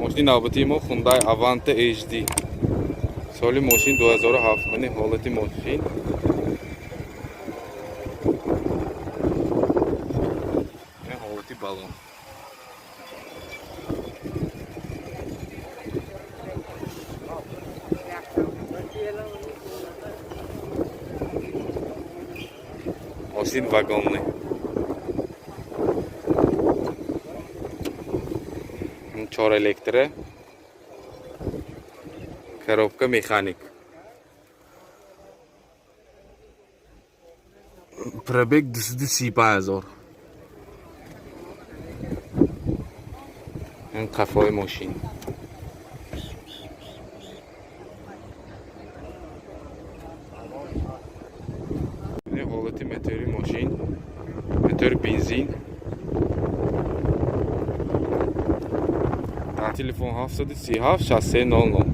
Мошини навбатии мо Hyundai Avante HD. Соли мошин 2007. Мани ҳолати мошин. Ин ҳолати балон. Мошин вагонный. Чор электро. Коробка механик. Пробег 235 ҳазор. Ин қафои мошин. Ин ҳолати мотори мошин. Мотор бензин. Телефон 737 6300.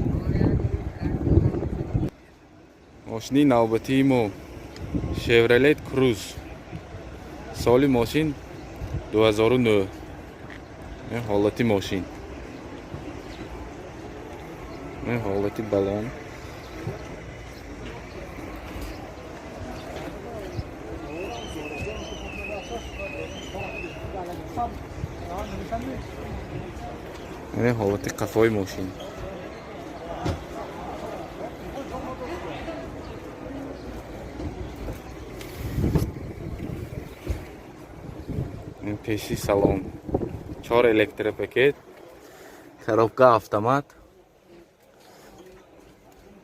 Мошини навбатии мо Chevrolet Cruze. Соли мошин 2009. Ин ҳолати мошин. Ин ҳолати балон. Ин ҳолати қафои мошин. Ин пеши салон. Чор электропакет. Коробка автомат.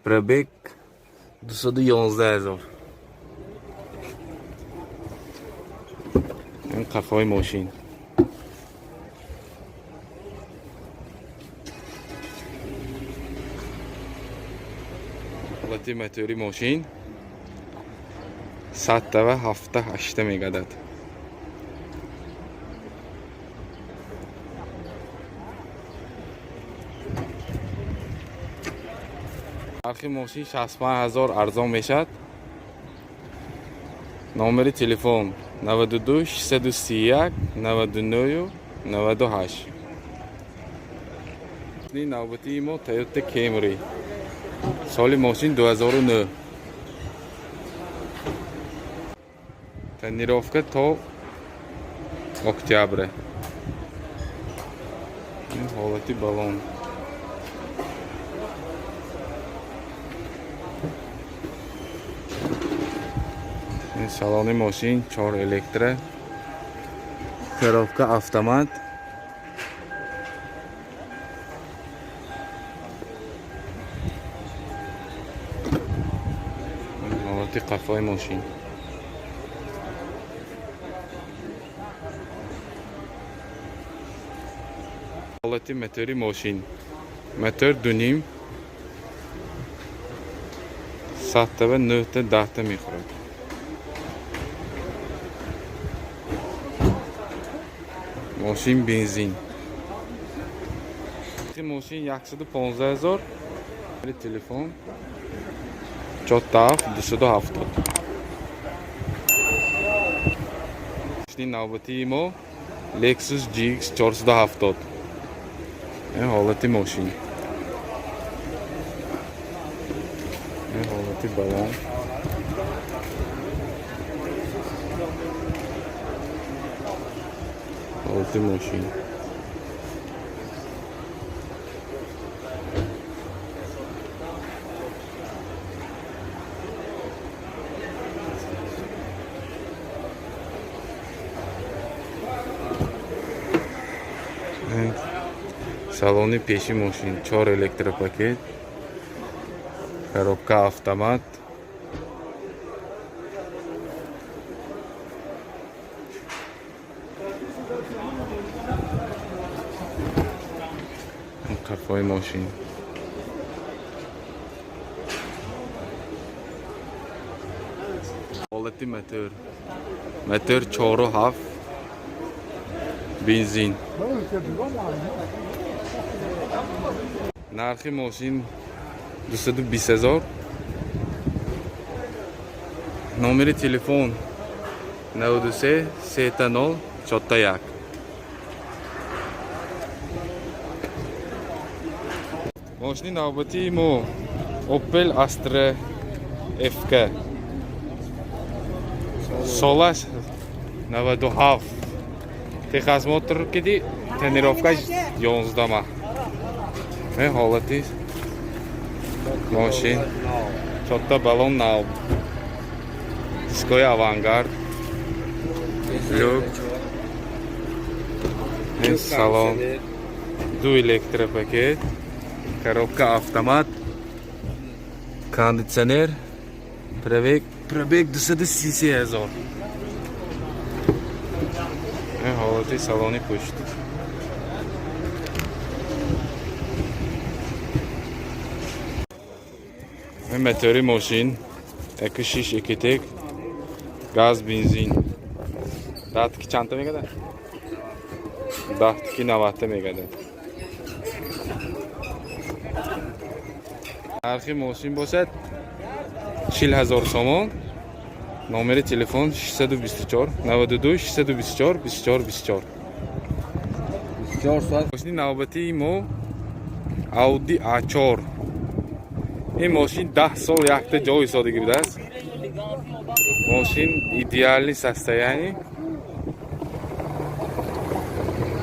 Пробег 211 ҳазор. Ин қафои мошин. Ҳолати мотори мошин садтава ҳафта ҳашта мегардад. Нархи мошин 65 ҳазор, арзон мешавад. Номери телефон 92 631 99 98. Навбатии мо Toyota Camry. Соли мошин 2009. Тонировка то октября. Ин ҳолати балон. Ин салони мошин, чор электро. Коробка автомат. Ин ҳолати қафои мошин. Ҳолати мотори мошин. Мотор 2,5, садтава нӯҳта даҳта мехӯрад. Мошин бензин. Мошин 115 ҳазор. Телефон 47 270. Мошини навбатии мо Lexus GX 470. Ин ҳолати мошин. Ин ҳолати балон. Ҳолати мошин. Ин салони пеши мошин, чор электропакет, коробка автомат. Ин қафои мошин. Ҳолати мотор. Мотор 4,7, бензин. Нархи мошин 220 ҳазор. Номери телефон 93 30 41. Мошини навбатии мо Opel Astra FK, солаш 97, техосмотр киди, тонировкаш 11 маҳ. Ҳолати мошин, чотта баллон нав, дискои Авангард, люк, салон, ду электропакет, коробка автомат, кондитсионер, пробег 233 ҳазор. Ҳолати салони пушт. Мотори мошин 1.6 Ecotec, газ, бензин. Даҳтики чандта мегадад? Даҳтики навадта мегадад. Нархи мошин бошад 40 000 сомон. Номери телефон 624 92 624 24 24. 24 соат. Мошини навбатии мо Audi A4. Ин мошин 10 сол якта ҷо истодагӣ будааст. Мошин идеальный состояние,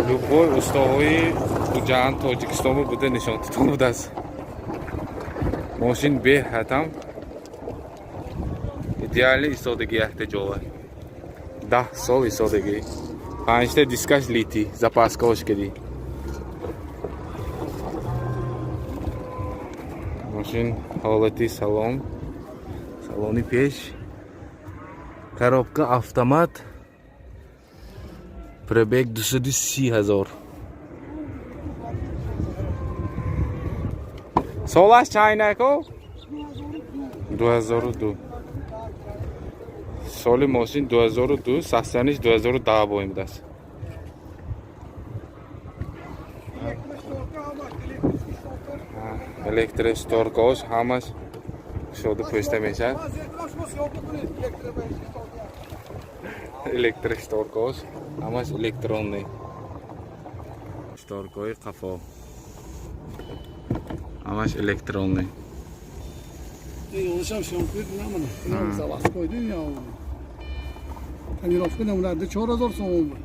любой устоҳои Хуҷанд, Тоҷикистон буда, нишонтитон будааст. Мошин беҳатам идеальный истодагӣ, якта ҷова 10 сол истодагӣ, панҷта дискаш литый, запаскаош кадӣ. Мошин, ҳолати салон, салони пеш, коробка автомат, пробег 230 ҳазор. Солаш чайнако? 2002 соли мошин, 2002, состояниш 2010 боим будааст. Электрошторкаош ҳамаш кушода пӯшта мешавад. Электрошторкаош ҳамаш электронный, шторкаҳои қафо ҳамаш электронный. Yoluşam şampiyon namına. Ne заводской dünya. Тонировка намунади 4000 сомон буд.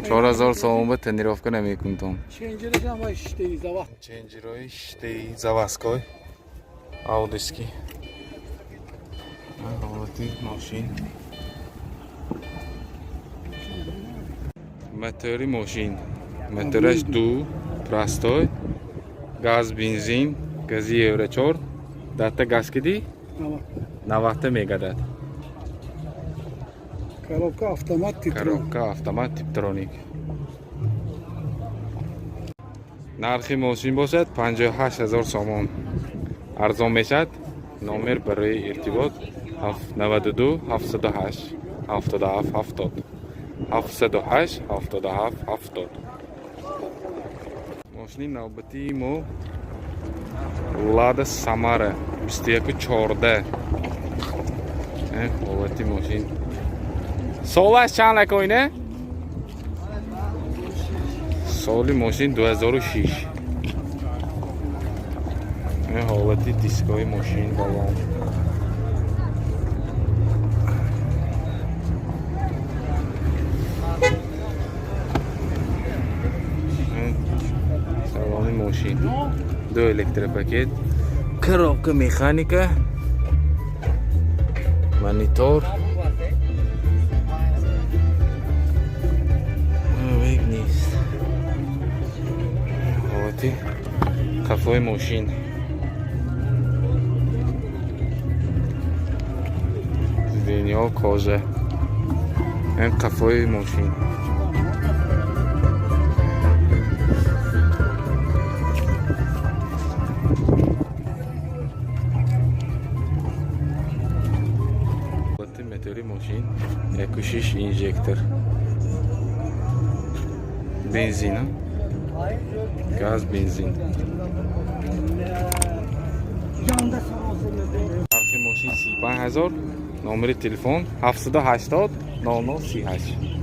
4000 сомон ба тонировка намекунтон. Ченҷерашам вай шиштаи завод. Ченҷерои шиштаи заводской, аудиски. Ҳолати мошин, мотори мошин, мотораш ду, простой, газ, бензин, гази евро 4, дата газ киди навадта мегадад. Коробка автомат типтроник. Коробка автомат типтроник. Нархи мошин бошад 58 ҳазор сомон, арзон мешавад. Номер барои иртибот 92 708 77 70, 708 77 70. Мошини навбатии мо Лада Самара 21 14. Ҳолати мошин. Солаш чанд, ако ине? Соли мошин 2006. Ҳолати дискҳои мошин, балон. Салони мошин, ду электропакет, коробка механика, монитор. Вег нест. Ҳолати қафои мошин. Сиденьё кожа. Ин қафои мошин. Ҳолати мотори мошин, 1.6 инжектор. Бензин, газ, бензин. Нархи мошин 35 ҳазор. Номери телефон 780 00 38.